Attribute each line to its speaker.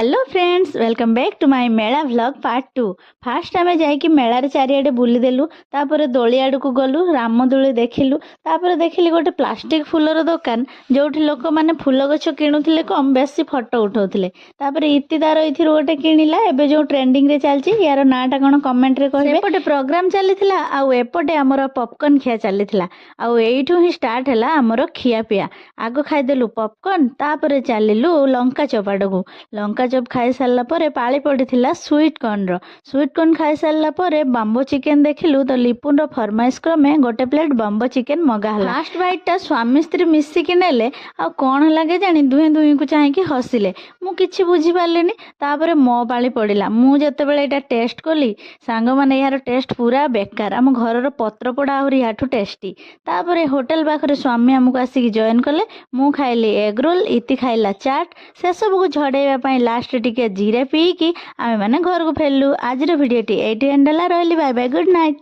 Speaker 1: Hello friends, welcome back to my ମେଳା vlog part 2। First ଆମେ ଯାଇକି ମେଳାରେ ଚାରିଆଡ଼େ ବୁଲିଦେଲୁ। ତାପରେ ଦୋଳି ଆଡ଼କୁ ଗଲୁ, ରାମଦୋଳି ଦେଖିଲୁ। ତାପରେ ଦେଖିଲି ଗୋଟେ ପ୍ଲାଷ୍ଟିକ୍ ଫୁଲର ଦୋକାନ, ଯେଉଁଠି ଲୋକମାନେ ଫୁଲ ଗଛ କିଣୁଥିଲେ କମ୍, ବେଶୀ ଫଟୋ ଉଠାଉଥିଲେ। ତାପରେ ଇତି ତାର ଏଇଥିରୁ ଗୋଟେ କିଣିଲା। ଏବେ ଯେଉଁ ଟ୍ରେଣ୍ଡିଂରେ ଚାଲିଛି, ୟାର ନାଁଟା କ'ଣ କମେଣ୍ଟରେ କହିବେ। ଏପଟେ ପ୍ରୋଗ୍ରାମ ଚାଲିଥିଲା ଆଉ ଏପଟେ ଆମର ପପକର୍ନ ଖିଆ ଚାଲିଥିଲା। ଆଉ ଏଇଠୁ ହିଁ ଷ୍ଟାର୍ଟ ହେଲା ଆମର ଖିଆପିଆ। ଆଗ ଖାଇଦେଲୁ ପପକର୍ନ, ତାପରେ ଚାଲିଲୁ ଲଙ୍କା ଚପ୍ ଆଡ଼କୁ। ଲଙ୍କା ଚପ୍ ଖାଇସାରିଲା ପରେ ପାଳି ପଡ଼ିଥିଲା ସୁଇଟ୍ କର୍ଣ୍ଣର। ସୁଇଟ୍ କର୍ଣ୍ଣ ଖାଇସାରିଲା ପରେ ବାମ୍ବୋ ଚିକେନ୍ ଦେଖିଲୁ ତ ଲିପୁନର ଫରମାଇଶ କ୍ରମେ ଗୋଟେ ପ୍ଲେଟ୍ ବାମ୍ବୋ ଚିକେନ୍ ମଗା ହେଲା। ଫାଷ୍ଟ ବାଇଟ୍ଟା ସ୍ୱାମୀ ସ୍ତ୍ରୀ ମିଶିକି ନେଲେ। ଆଉ କ'ଣ ହେଲା କେଜାଣି, ଦୁହେଁ ଦୁହିଁଙ୍କୁ ଚାହିଁକି ହସିଲେ। ମୁଁ କିଛି ବୁଝିପାରିଲିନି। ତାପରେ ମୋ ପାଳି ପଡ଼ିଲା। ମୁଁ ଯେତେବେଳେ ଏଇଟା ଟେଷ୍ଟ କଲି ସାଙ୍ଗମାନେ, ଏହାର ଟେଷ୍ଟ ପୁରା ବେକାର। ଆମ ଘରର ପତ୍ରପୋଡ଼ା ଆହୁରି ୟାଠୁ ଟେଷ୍ଟି। ତାପରେ ହୋଟେଲ ପାଖରେ ସ୍ୱାମୀ ଆମକୁ ଆସିକି ଜଏନ୍ କଲେ। ମୁଁ ଖାଇଲି ଏଗ୍ ରୋଲ୍, ଇତି ଖାଇଲା ଚାଟ୍। ସେସବୁକୁ ଝଡ଼େଇବା ପାଇଁ ଲାଷ୍ଟ ଟିକେ ଜିରା ପିଇକି ଆମେମାନେ ଘରକୁ ଫେରିଲୁ। ଆଜିର ଭିଡ଼ିଓଟି ଏଇଠି ଏଣ୍ଡ ହେଲା। ରହିଲି, ବାଏ ବାଏ, ଗୁଡ୍ ନାଇଟ୍।